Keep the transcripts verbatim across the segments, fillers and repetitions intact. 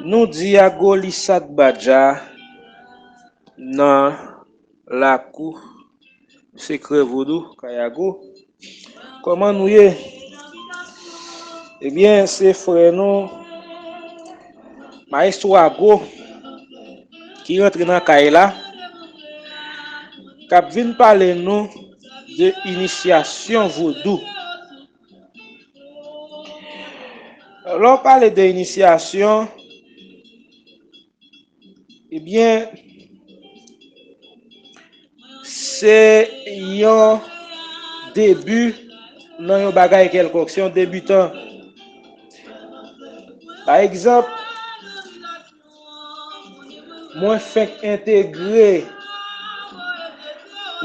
Nou di Ago Lisat Badja nan lakou sekrè vodou Kayago. Kòman nou ye? Ebyen, se frè nou, Maestro Ago, ki rantre nan kay la, k ap vin pale nou de inisyasyon vodou. Lè w pale de inisyasyon, ebyen, se yon debi nan yon bagay kèlkonk, se yon debitan. Pa egzanp, mwen fenk entegre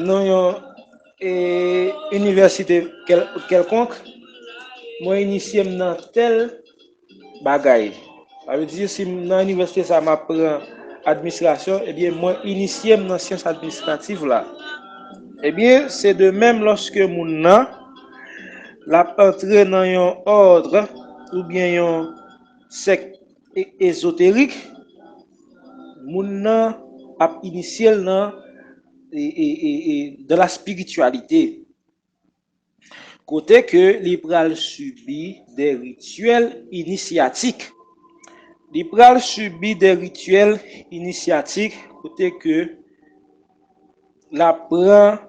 nan yon e, inivèsite kèl, kèlkonk, mwen inisye m nan tèl bagay. Sa vle di, si m nan inivèsite sa, m ap pran administrasyon, ebyen, mwen inisye m nan syans administrativ la. Ebyen, se de menm lòske moun nan, l ap antre nan yon òd oubyen yon sèk e, ezoterik, moun nan ap inisye l nan e, e, e, e, dans la spiritualité. Kote ke li pral sibi de rityèl inisyatik. Li pral sibi de rityèl inisyatik kote ke l ap pran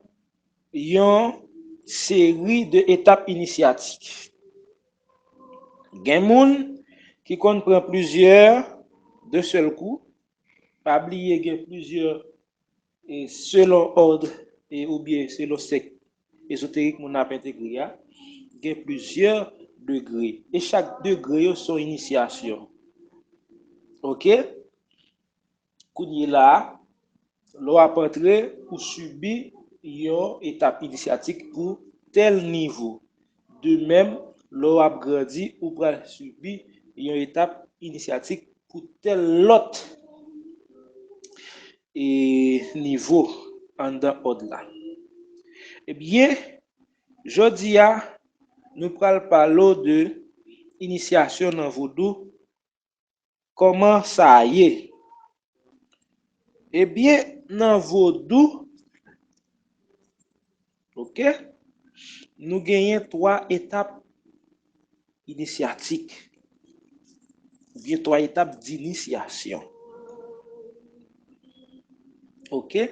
yon seri de etap inisyatik. Gen moun ki konn pran plizyè de sèl kou. Pa bliye gen plizyè, e selon òd e oubyen selon sèk ezoterik moun ap entegre a, gen plizyè degre. E chak degre yo se yon inisyasyon. Oke? Kounye la a, lè w ap antre, ou sibi yon etap inisyatik pou tèl nivo. De menm, lè w ap grandi, ou pral sibi yon etap inisyatik pou tèl lòt e nivo anndan òd la. Ebyen, jodi a, nou pral pale w de inisyasyon nan vodou, kòman sa ye. Ebyen, nan vodou, oke, nou genyen twa etap inisyatik, oubyen twa etap dinisyasyon. Oke?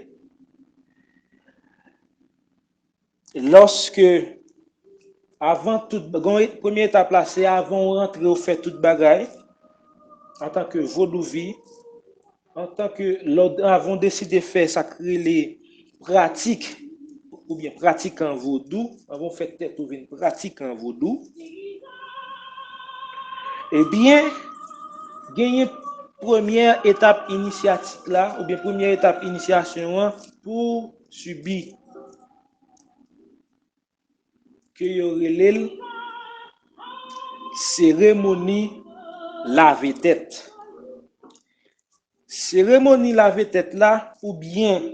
Lòske, avan tout, gon, premye etap la, se avan w rantre, w fè tout bagay, antanke vodouvi, antanke lè w, avan w deside fè sa k rele pratik, oubyen pratikan vodou, avan w fè tèt ou vin pratikan vodou, ebyen, genyen premyè etap inisyatik la, oubyen premyè etap inisyasyon an pou w sibi, ke yo rele l seremoni lave tèt. Seremoni lave tèt la, oubyen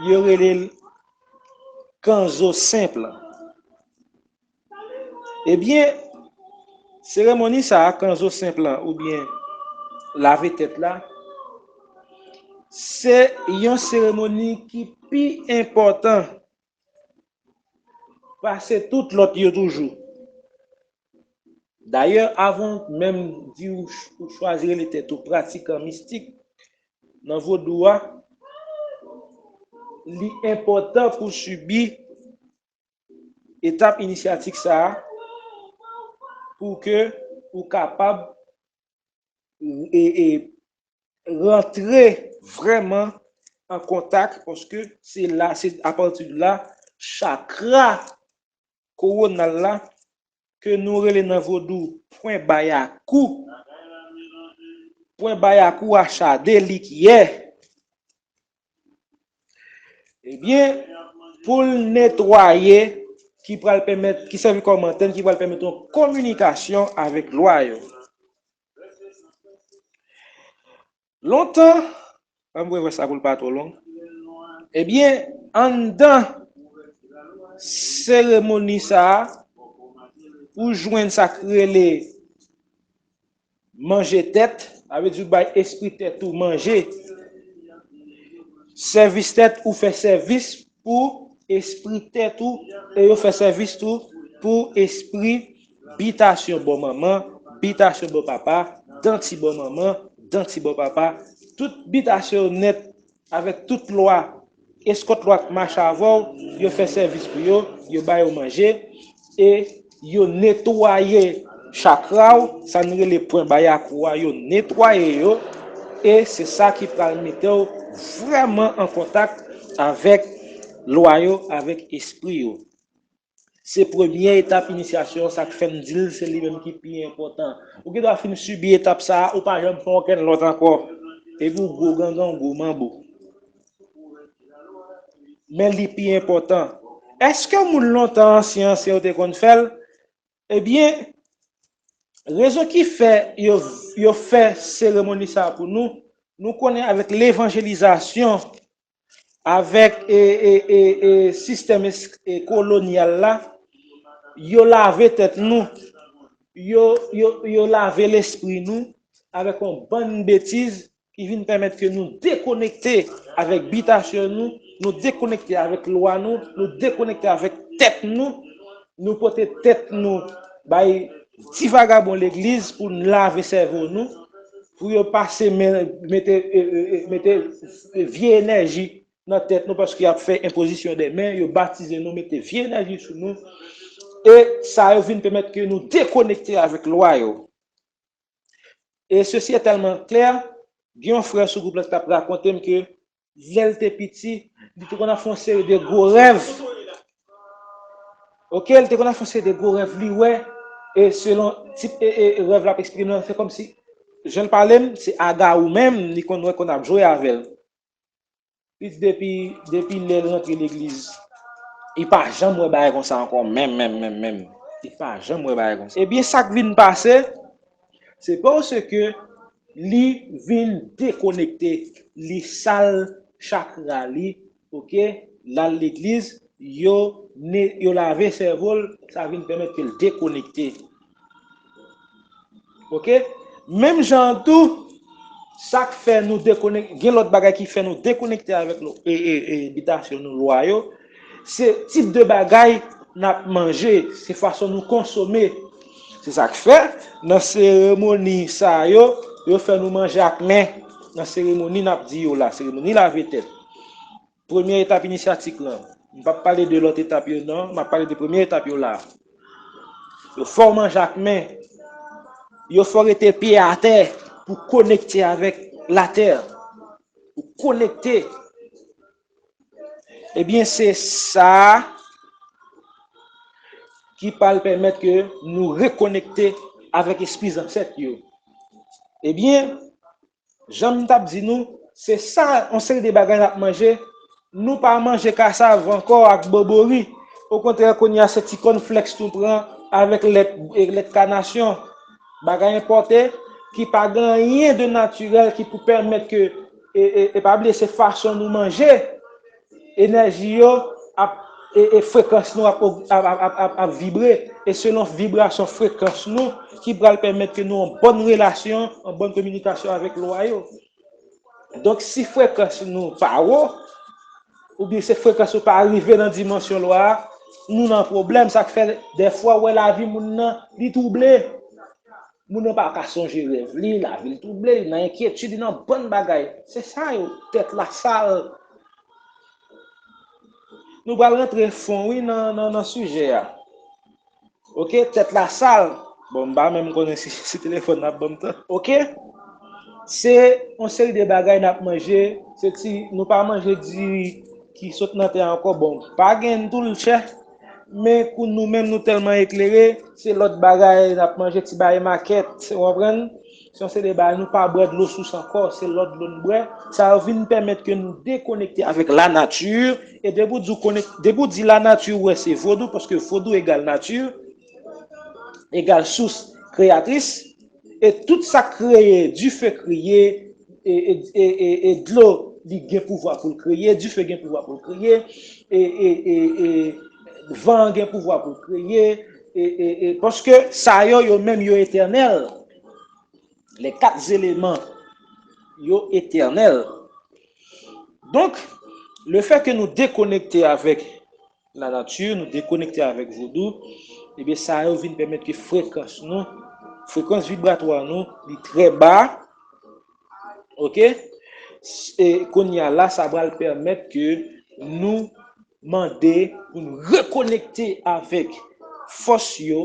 yo rele l kanzo senp. Ebyen, seremoni sa a, kanzo senp lan, oubyen lave tèt la, se yon seremoni ki pi enpòtan pase tout lòt yo toujou. Dayè, avan w menm di w ch-, ou chwazi rele tèt ou pratikan mistik nan vodou a, li enpòtan pou w sibi etap inisyatik sa a pou ke ou kapab e, e rantre vrèman an kontak, paske se la, se apati de la, chakra kowonal la, ke nou rele nan vodou pwen bayakou. Pwen bayakou achade li ki ye. Ebyen, pou l netwaye, ki pral pèmèt, ki sèvi kòm antèn, ki pral pèmèt yon kominikasyon avèk lwa yo. Lontan, ann prevwa sa pou l pa twò long. Ebyen, anndan seremoni sa a, ou jwenn sa k rele manje tèt, Sa vle di ou bay espri tèt ou manje. Sèvis tèt ou fè sèvis pou espri tèt ou, e yo fè sèvis tou pou espri bitasyon bò manman, bitasyon bò papa, danti bò manman, danti bò papa, tout bitasyon yo nèt avèk tout lwa, eskòt lwa k mache avè w, yo fè sèvis pou yo, yo ba yo manje, e yo netwaye chakra w, sa nou rele pwen bayakou a, yo netwaye yo, e se sa ki pral mete w vrèman an kontak avèk lwa yo, avèk espri yo. Se premye etap inisyasyon, sa k fè m di l se li menm ki pi enpòtan. Ou gen dwa fin sibi etap sa a, ou pa janm fè okenn lòt ankò. Epi w gwo gangan, w gwo manbo. Men li pi enpòtan. Èske moun lontan ansyen ansyen yo te konn fè l? Ebyen, rezon ki fè yo, yo fè seremoni sa a pou nou, nou konnen avèk levanjelizasyon, avèk e, e, e, e, sistèm es- e, kolonyal la, yo lave tèt nou, yo, yo, yo lave lespri nou avèk yon bann betiz ki vin pèmèt ke nou dekonekte avèk bitasyon nou, nou dekonekte avèk lwa nou, nou dekonekte avèk tèt nou, nou pote tèt nou bay ti vagabon legliz pou n lave sèvo nou, pou yo pase men, mete, e, e, e, mete vye enèji nan tèt nou paske y ap fè enpozisyon de men, yo batize nou, mete vye enèji sou nou. E sa yo vin pèmèt ke nou dekonekte avèk lwa yo. E sesi est tellement clair, gen yon frè sou gwoup la ki t ap rakonte m ke lè l te piti, li te konn ap fè yon seri de gwo rèv. Oke, li te konn ap fè yon seri de gwo rèv li wè, e selon tip e, e, e rèv l ap eksplike nou an, se kòmsi, jan l pale m, se Agawou menm, li konn wè konn ap jwe avè l. Li di depi, depi lè l rantre legliz, li pa janm wè bagay konsa ankò, menm, menm, menm, menm. Li pa janm wè bagay konsa. Ebyen, sa k vin pase, se paske li vin dekonekte, li sal chakra li, oke? L al legliz, yo, ne, yo lave sèvo l, sa vin pèmèt ke l dekonekte. Oke? Menm jan an tou, sa k fè nou dekonekte, gen lòt bagay ki fè nou dekonekte avèk nou, e, e, e, bitasyon nou, lwa yo, se tip de bagay n ap manje, se fason nou konsome. Se sa k fè, nan seremoni sa yo, yo fè nou manje ak men. Nan seremoni n ap di yo la, seremoni lave tèt. Premye etap inisyatik lan. M p ap pale de lòt etap yo non, m ap pale de premye etap yo la. Yo fè w manje ak men. Yo fè w rete pye atè pou konekte avèk latè. Pou konekte. Ebyen, se sa ki pral pèmèt ke nou rekonekte avèk espri zansèt yo. Ebyen, jan m t ap di nou, se sa, yon seri de bagay n ap manje. Nou pa manje kasav ankò ak bobori. Okontrè, kounye a se ti kònflèks nou pran avèk lèt, lèt kanasyon. Bagay enpòte ki pa gen anyen de natirèl ki pou pèmèt ke, e, e, e pa bliye, se fason nou manje. Enèji yo ap, e, e frekans nou ap, ap, ap, ap, ap vibre. E selon vibrasyon frekans nou, ki pral pèmèt ke nou an bòn relasyon, an bòn kominikasyon avèk lwa yo. Donk, si frekans nou pa wo, oubyen se frekans ou pa rive nan dimansyon lwa a, nou nan pwoblèm. Sa k fè, dèfwa, w wè lavi moun nan, li twouble. Moun nan pa ka sonje rèv li, lavi l twouble, li nan enkyetid, li nan bann bagay. Se sa yo, tèt la sal. Nou pral rantre fon, wi, nan, nan, nan sijè a. Oke, tèt la sal. Bon, m pa menm konnen si, si telefòn nan ap ban m tan. Oke? Se yon seri de bagay n ap manje. Se ti, nou pa manje diri ki sot nan tè ankò. Bon, pa gen tou l chè. Men kou nou menm nou tèlman eklere, se lòt bagay n ap manje, ti bagay makèt, ou konprann? Se yon seri de bagay, nou pa bwè dlo sous ankò, se lòt dlo n bwè. Sa yo vin pèmèt ke nou dekonekte avèk lanati. E depi w di w konek-, depi w di lanati, ou wè se vodou, paske vodou egal nati, egal sous kreyatris. E tout sa k kreye, dife kreye, e, e, e, e, e dlo, li gen pouvwa pou l kreye, dife gen pouvwa pou l kreye, e, e, e, e van an gen pouvwa pou l kreye, e, e, e, paske sa yo, yo menm, yo etènèl. Les quatre éléments, yo etènèl. Donk, le fait que nou dekonekte avèk lanati, nou dekonekte avèk vodou, ebyen, sa yo vin pèmèt ke frekans nou, frekans vibratwa nou, li trè ba, oke? E kounye a la, sa pral pèmèt ke nou mande pou nou rekonekte avèk fòs yo,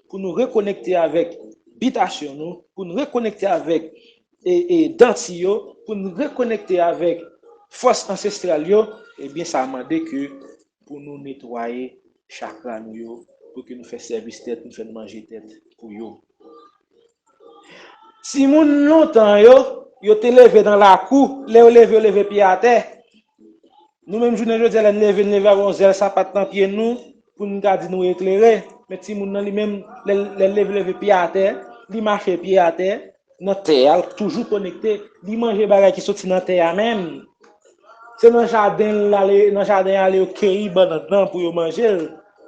pou nou rekonekte avèk bitasyon nou, pou nou rekonekte avèk e, e, danti yo, pou nou rekonekte avèk fòs ansestral yo, ebyen, sa mande ke pou nou netwaye chakra nou yo, pou ke nou fè sèvis tèt, nou fè nou manje tèt pou yo. Timoun lontan yo, yo te leve nan lakou, lè yo leve, yo leve pye atè. Nou menm jounen jodi a, lè n leve, n leve avèk yon zèl sapat nan pye nou, pou n ka di nou eklere. Men timoun nan li menm, lè, lè l leve, leve pye atè, li mache pye atè, nan tè a, l toujou konekte, li manje bagay ki soti nan tè a menm. Se nan jaden l ale, nan jaden ale yo keyi bannann nan pou yo manje l.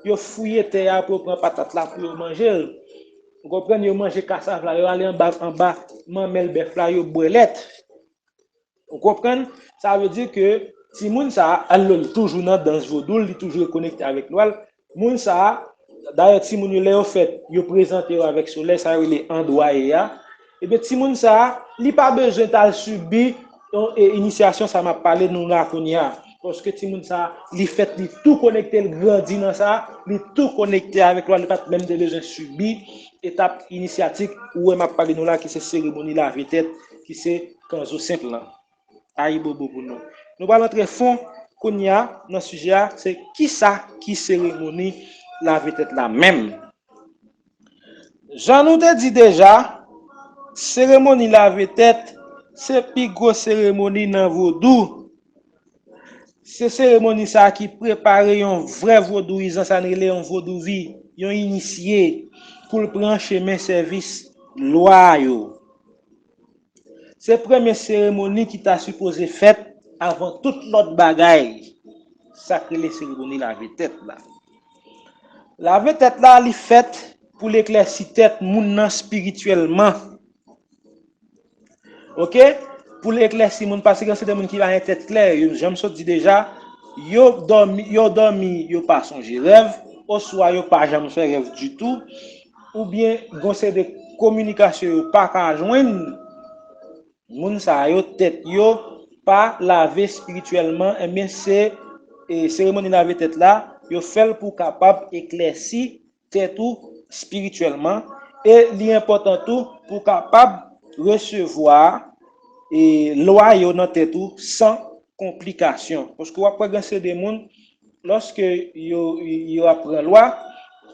Yo fouye tè a pou yo pran patat la pou yo manje l. Ou konprann? Yo manje kasav la, yo ale anba, anba manmèl bèf la, yo bwè lèt. Ou konprann? Sa vle di ke timoun sa a, alò, li toujou nan dans vodou, li toujou konekte avèk lwa l. Moun sa a, dayè, timoun yo, lè yo fèt, yo prezante yo avèk solèy, sa yo rele andwaye a. Ebyen, timoun sa a, li pa bezwen t al sibi yon, e, inisyasyon sa m ap pale nou la kounye a. Paske timoun sa a, li fèt, li tou konekte, li grandi nan sa, li tou konekte avèk lwa, li pa t menm te bezwen sibi etap inisyatik ou wè m ap pale nou la, ki se seremoni lave tèt, ki se kanzo senp lan. Ayibobo pou nou. Nou pral antre fon kounye a nan sijè a, se kisa ki seremoni lave tèt la menm. Jan nou te di deja, seremoni lave tèt se pi gwo seremoni nan vodou. Se seremoni sa a ki prepare yon vrè vodouyizan, sa n rele yon vodouvi, yon inisye, pou l pran chemen sèvis lwa yo. Se premye seremoni ki ta sipoze fèt avan tout lòt bagay. Sa k rele seremoni lave tèt la. Lave tèt la, li fèt pou l eklèsi tèt moun nan espirityèlman. Oke? Pou l eklèsi moun, paske gen sèten moun ki pa gen tèt klè, yo, jan m sot di deja, yo dòmi, yo dòmi, yo pa sonje rèv, oswa yo pa janm fè rèv ditou, oubyen gon sèten kominikasyon yo pa ka jwenn, moun sa yo, tèt yo pa lave espirityèlman, ebyen, se, e, seremoni lave tèt la, yo fè l pou kapab eklèsi tèt ou espirityèlman, e li enpòtan tou pou kapab resevwa, e, lwa yo nan tèt ou san konplikasyon. Paske w ap wè gen sèten moun, lòske yo, yo ap pran lwa,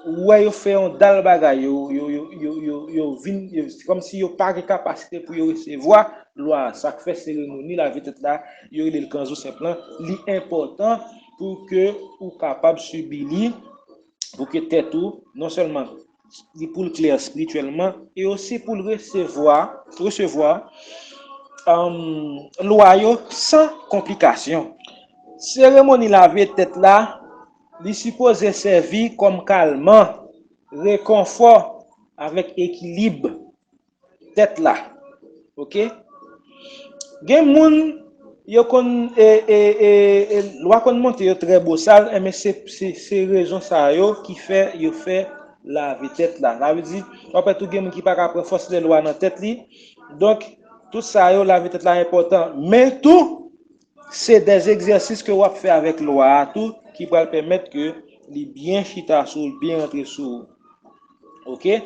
ou wè yo fè yon dal bagay, yo, yo, yo, yo, yo, yo vin, yo, se kòmsi yo pa gen kapasite pou yo resevwa lwa a. Sa k fè seremoni lave tèt la, yo rele l kanzo senp lan, li enpòtan pou ke ou kapab sibi li, pou ke tèt ou, non sèlman li pou l klè espirityèlman, e osi pou l resevwa, resevwa, um, lwa yo san konplikasyon. Seremoni lave tèt la, li sipoze sèvi kòm kalman, rekonfò, avèk ekilib tèt la. Oke? Gen moun, yo konn, e, e, e, e, lwa konn monte yo trè bosal, enben se, se, se rezon sa yo ki fè yo fè lave tèt la. Sa vle di, w ap wè tou gen moun ki pa ka pran fòs lè lwa nan tèt li. Donk, tout sa yo, lave tèt la enpòtan. Men tou, se de egzèsis ke w ap fè avèk lwa a tou ki pral pèmèt ke li byen chita sou ou, byen rantre sou ou. Oke?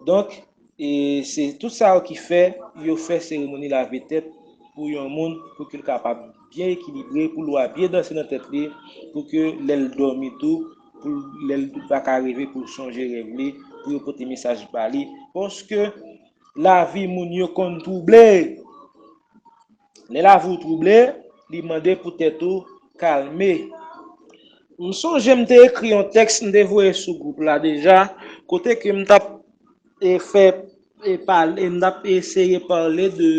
Donk, e se tout sa yo ki fè yo fè seremoni lave tèt pou yon moun, pou ke l kapab byen ekilibre, pou lwa byen danse nan tèt li, pou ke lè l dòmi tou, pou lè l pa ka reve, pou l sonje rèv li, pou yo pote mesaj ba li. Paske lavi moun yo konn twouble. Lè lavi w twouble, li mande pou tèt ou kalme. M sonje m te ekri yon tèks, m te voye sou gwoup la deja, kote ke m t ap, e, fè, e, pale, m t ap eseye pale de,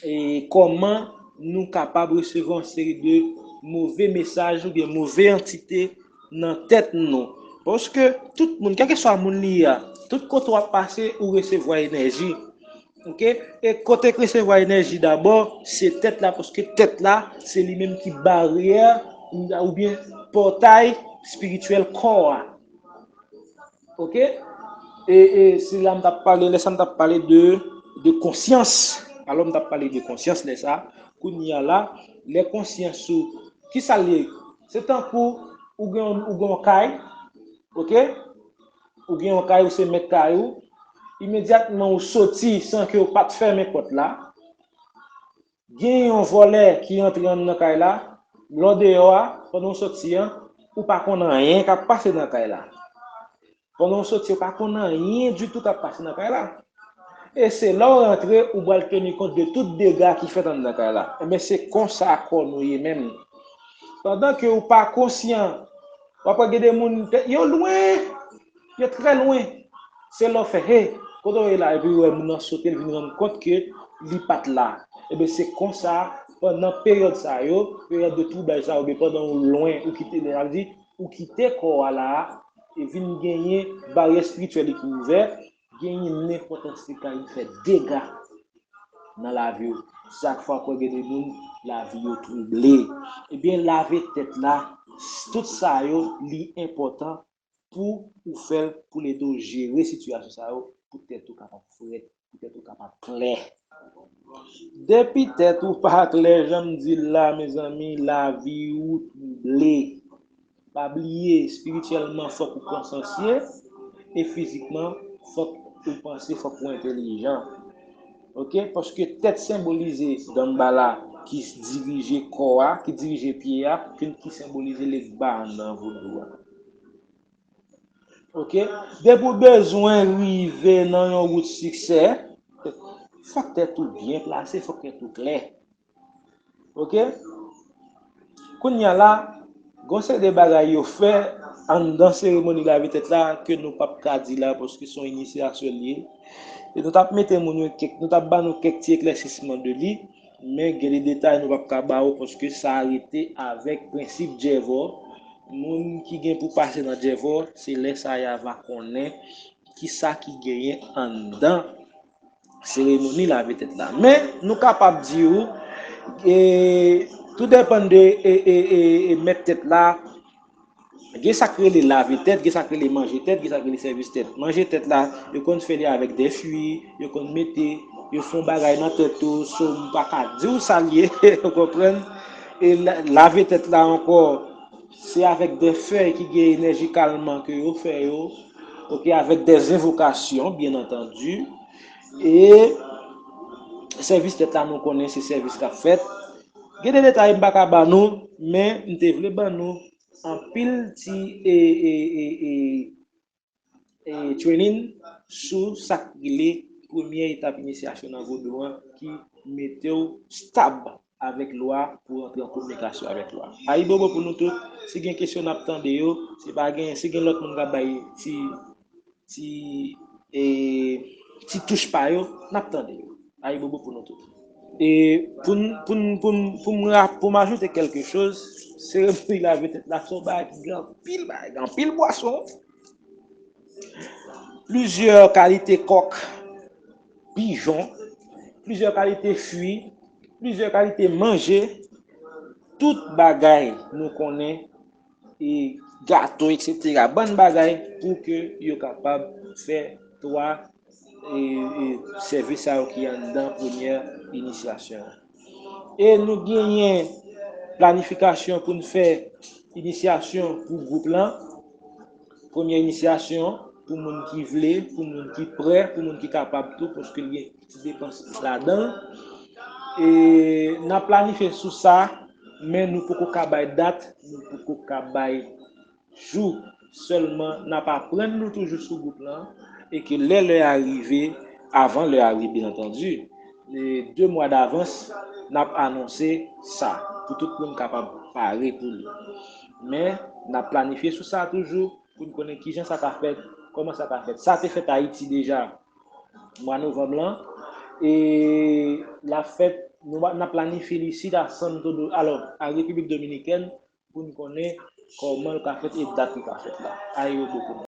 e, kòman nou kapab resevwa yon seri de move mesaj oubyen move antite nan tèt nou. Paske tout moun, kèlkeswa moun li ye a, tout kote w ap pase, ou resevwa enèji. Ok? E kote k resevwa enèji dabò, se tèt la, paske tèt la, se li menm ki baryè oubyen pòtay espirityèl kò a. Ok? E, e se la m t ap pale, lè sa m t ap pale de, de konsyans. Alò, m t ap pale de konsyans lè sa. Kounye a la, lè konsyans ou, ki sa l ye? Se tankou ou gen, ou gen yon kay, ok? Ou gen yon kay, ou se mèt kay ou. Imedyatman ou soti san ke ou pa t fèmen pòt la, gen yon vòlè ki antre anndan kay la, lè w deyò a, pandan w soti an, ou pa konn anyen k ap pase nan kay la. Pandan w soti, ou pa konn anyen ditou k ap pase nan kay la. E se lè w rantre, ou pral teni kont de tout dega ki fèt anndan kay la. Enben, se konsa kò nou ye menm. Pandan ke ou pa konsyan, w ap wè gen de moun, yo lwen, yo trè lwen. Se lè w fè, hey, kote w ye la? Epi ou wè moun nan sote, l vin rann kont ke li pa t la. Ebyen, se konsa, pandan peryòd sa yo, peryòd de twoubay sa yo, oubyen pandan ou lwen, ou kite, sa vle di, ou kite kò a la, e vin genyen baryè espirityèl ki ouvè, genyen nenpòt anstitay ki fè dega nan lavi w. Chak fwa w gen de moun, lavi yo twouble. Ebyen, lave tèt la, tout sa yo, li enpòtan pou ou fè l, pou l ede w jere sitiyasyon sa yo, pou tèt ou kapab frèt, pou tèt ou kapab klè. Depi tèt ou pa klè, jan m di l la, mezanmi, lavi ou twouble. Pa bliye, espirityèlman, fòk ou konsansye, e fizikman, fòk ou panse, fòk ou entèlijan. Ok? Paske tèt senbolize danmbala ki dirije kò a, ki dirije pye a, ki, ki senbolize legba anndan vodou a. Ok? Depi w bezwen rive nan yon wout siksè, fòk tèt ou byen plase, fòk tèt ou klè. Ok? Kounye a la, gon seri de bagay yo fè anndan seremoni lave tèt la ke nou p ap ka di la paske se yon inisyasyon l ye. E nou t ap mete moun yo kèk, nou t ap ba nou kèk ti eklèsisman de li, men gen de detay nou p ap ka ba ou paske sa rete avèk prensip Djèvò. Moun ki gen pou pase nan Djèvò, se lè sa y a va konnen kisa ki genyen anndan seremoni lave tèt la. Men, nou kapab di w, e, tou depann de e, e, e, e mèt tèt la, gen sa k rele lave tèt, gen sa k rele manje tèt, gen sa k rele sèvis tèt. Manje tèt la, yo konn fè li avèk de fwi, yo konn mete, yo fè yon bagay nan tèt ou, so m pa ka di w sa l ye, ou konprann? E la, lave tèt la ankò, se avèk de fèy ki gen enèji kalman ke yo fè yo, ok, avèk de envokasyon, byen antandi. E sèvis tèt la, nou konnen se sèvis k ap fèt. Gen de detay m pa ka ban nou, men m te vle ban nou anpil ti e, e, e, e, e, training sou sa k rele premyè etap inisyasyon nan vodou an ki mete w stab avèk lwa pou w antre an kominikasyon avèk lwa. Ayibobo pou nou tout. Si gen kesyon, n ap tande yo. Si pa gen, si gen lòt moun k ap bay ti, ti, e, ti touch pa yo, n ap tande yo. Ayibobo pou nou tout. E pou n, pou n, pou n, pou m ra-, pou m ajoute kèlke choz, seremoni lave tèt la se yon bagay ki gen anpil bagay, gen anpil bwason, plizyè kalite kòk, pijon, plizyè kalite fwi, plizyè kalite manje, tout bagay nou konnen, e gato, etsetera, bann bagay pou ke yo kapab fè twa e, e sèvis sa yo ki anndan premyè inisyasyon an. E nou genyen planifikasyon pou n fè inisyasyon pou gwoup lan. Premyè inisyasyon pou moun ki vle, pou moun ki prè, pou moun ki kapab tou, paske l gen ti depans ladan l. E n ap planifye sou sa, men nou poko ka bay dat, nou poko ka bay jou. Sèlman, n ap aprann nou toujou sou gwoup lan, e ke lè lè a rive, avan lè a rive, byen antandi, e de mwa davans, n ap anonse sa, pou tout moun kapab pare pou li. Men, n ap planifye sou sa toujou, pou n konnen kijan sa ka fèt, kòman sa ka fèt. Sa te fèt Ayiti deja, mwa novanm lan, e l ap fèt, nou, n ap planifye l isit a Santo Do-, alò, a Repiblik Dominikèn, pou n konnen kòman l ka fèt e dat li ka fèt la. Ayibobo pou nou.